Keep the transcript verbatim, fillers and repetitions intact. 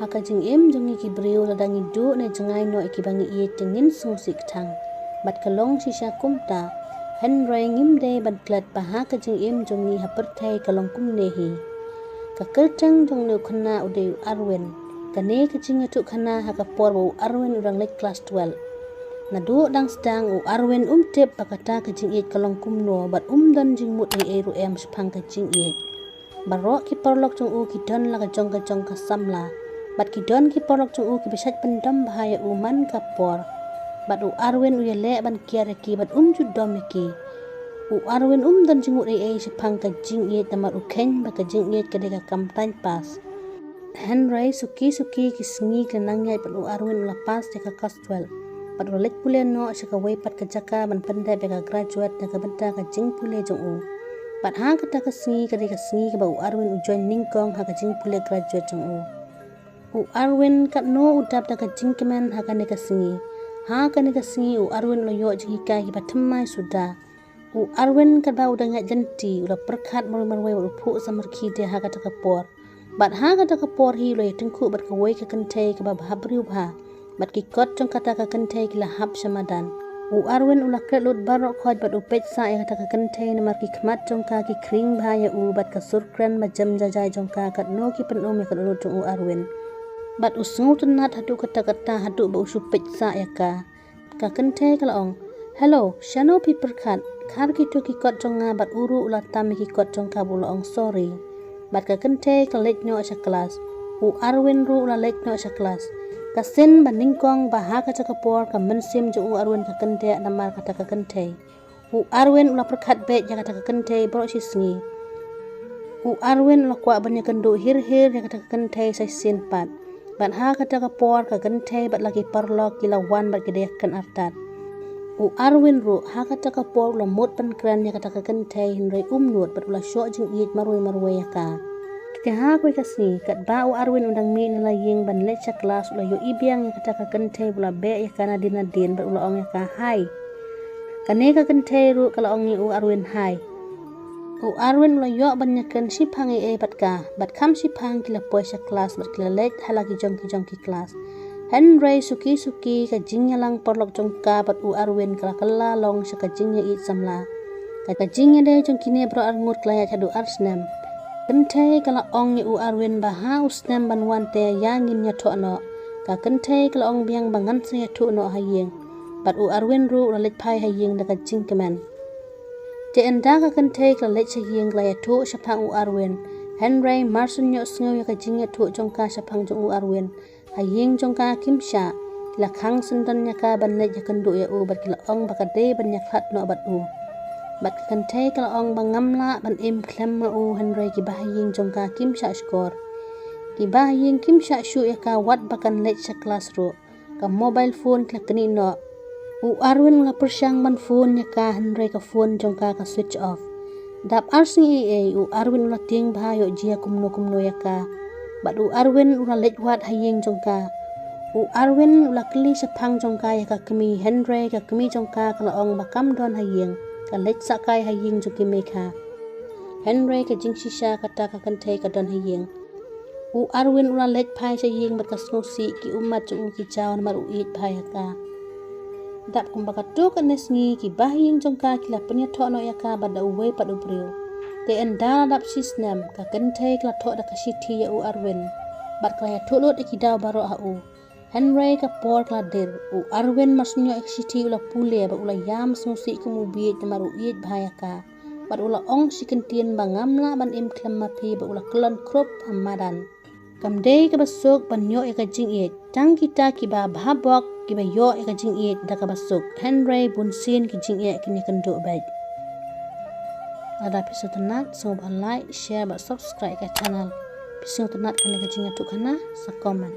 Ha ka jingim jong ngi ki briew, lada ngi duh ne jngai noh ïa kiba ngi ïeit te ngin sngewsih kthang. Bad ka long shisha kumta. Hynrei ngim dei ban klet ba ha ka jingim jong ngi ha pyrthei ka long kumne hi. Ka kyrteng jong une u khynnah u dei u Arwin. Kane ka jingïathuh khana ha ka por ba u Arwin u dang leit klas twelve. Naduh dang sdang u Arwin um tip ba kata ka jingïeit ka long kumno bad um don jingmut ei ei ruh em shaphang ka jingïeit. Baroh ki paralok jong u ki don la ka jong ka jong ka samla. Bad ki don ki paralok jong u kiba shait pyndom bha ïa u man ka por. Bad u Arwin u ïaleh ban kiar ïa ki bad um ju dom ïa ki. U Arwin um don jingmut ei ei shaphang ka jingïeit namar u kheiñ ba ka jingïeit ka dei ka kam time pass. Hynrei suki suki ki sngi ki la nang ïaid bad u Arwin u la pass ïa ka klas twelve. Bad u la leit pule noh sha kawei pat ka jaka ban pyndep ïa ka graduate na ka bynta ka jingpule jong u. Bad ha kata ka sngi ka dei ka sngi kaba u Arwin u join nyngkong ha ka jingpule graduate jong u. U Arwin katno u dap da ka jingkmen ha kane ka sngi. Ha kane ka sngi u Arwin u la ïoh jinghikai kiba thymmai suda. U Arwin katba u dang ïaid lynti u la pyrkhat marwei marwei bad u phuh samar khide ha kata ka por. Bad ha kata ka por hi u la ïatyngkhuh bad kawei ka kynthei kaba bha briew bha. Bad ki kot jong kata ka kynthei ki la hap sha madan. U Arwin u la klet lut baroh khoit bad u peit sah ïa kata ka kynthei namar ki khmat jong ka ki khring bha ïa u bad ka sur kren ba jem jai jai jong ka katno ki pynum ïa ka dohnud jong u Arwin. Bad u sngewtynnat haduh katta katta haduh ba u shu peit sah ïa ka. Ka kynthei ka la ong, "Hello, shano phi pyrkhat? Khar kito ki kot jong nga bad u ruh u la tam ïa ki kot jong ka bad u la ong sorry." Bad ka kynthei ka la leit noh sha klas. U Arwin ruh u la leit noh sha klas. Ka sien ba nyngkong ba ha kata ka por ka mynsiem jong u Arwin ka kyndeh namar kata ka kynthei. U Arwin u la pyrkhat beit ïa kata ka kynthei baroh shi sngi. U Arwin u la kwah ban ïakynduh hir hir ïa kata ka kynthei sa shisien pat. Bad ha kata ka por ka kynthei bad la ki paralok ki la wan bad ki da ïakren artat. U Arwin ruh ha kata ka por u la mut ban kren ïa kata ka kynthei hynrei um nud bad u la shoh jingïeit marwei marwei ïa ka. Te ha kawei ka sngi katba u Arwin u dang mih na la ïing ban leit sha klas u la ïohi biang ïa kata ka kynthei bad u la beh ïa ka nadien nadien bad u la ong ïa ka hi. Kane ka kynthei ruh ka la ong ïa u Arwin hi. U Arwin u la ïoh ban ïakren shiphang ei ei bad ka, bad kham shiphang ki la poi sha klas bad ki la leit ha la ki jong ki jong ki klas. Hynrei suki suki ka jingïalang paralok jong ka bad u Arwin ka la kylla long sha ka jingïaieit samla. Ka jingïadei jong kine baroh arngut ka la ïaid haduh ar snem. Kynthei ka la ong ïa u Arwin ba ha u snem ban wan te ïa ngin ïathoh noh. Ka kynthei ka la ong biang ba ngan sa ïathuh noh ha ïing. Bad u Arwin ruh u la leit phai ha ïing da ka jingkmen. Te ynda ka kynthei ka la leit sha ïing ka la ïathuh shaphang u Arwin. Hynrei mar shu ïohsngew ïa ka jingïathuh jong ka shaphang jong u Arwin, ha ïing jong ka kim shah. Ki la khang syndon ïa ka ban leit ïakynduh ïa u bad ki la ong ba ka dei ban ïakhlad noh bad u. Bad ka kynthei ka la ong ba ngam lah ban im khlem ma u hynrei ki ba ha ïing jong ka kim shah shkor. Ki ba ha ïing kim shah shuh ïa ka wat ba kan leit sha klas ruh. Ka mobile phone ki la knieh noh. U Arwin u la pyrshang ban phone ïa ka hynrei ka phone jong ka ka switch off. Dap ar sngi ei ei u Arwin u la tieng bha ïoh jia kumno kumno ïa ka. Bad u Arwin u la leit wad ha ïing jong ka. U Arwin u la kylli shaphang jong ka ïa ka kmie hynrei ka kmie jong ka ka la ong ba kam don ha ïing. Ka leit sah kai ha ïing jong ki mei ka. Hynrei ka jingshisha kata ka kynthei ka don ha ïing. U Arwin u la leit phai sha ïing bad ka sngewsih ki ummat jong u ki jaw namar u ïeit bha ïa ka. Dap kumba katto katne sngi ki ba ha ïing jong ka ki la pynïathoh noh ïa ka bad da uwei pat u briew. Te ynda la dap shi snem ka kynthei ka la thoh da ka shithi ïa u Arwin. Bad ka la ïathuh lut ïa ki daw baroh ha u. Hynrei ka por ka la dier, u Arwin mar shu ïoh ïa ka shithi u la pule bad u la ïam sngewsih kum u bieit namar u ïeit bha ïa ka. Bad u la ong shi kyntien ba ngam lah ban im khlem ma phi bad u la kyllon khrup ha madan. Kam dei kaba suk ban ïoh ïa ka jingïeit, tang kita kiba bha bok kiba ïoh ïa ka jingïeit da kaba suk, hynrei bunsien ki jingeh kin ïakynduh beit. Lada phi sngewtynnat, sngewbha like, share bad subscribe ka channel. Phi sngewtynnat kane ka jingïathuh khana, sa comment.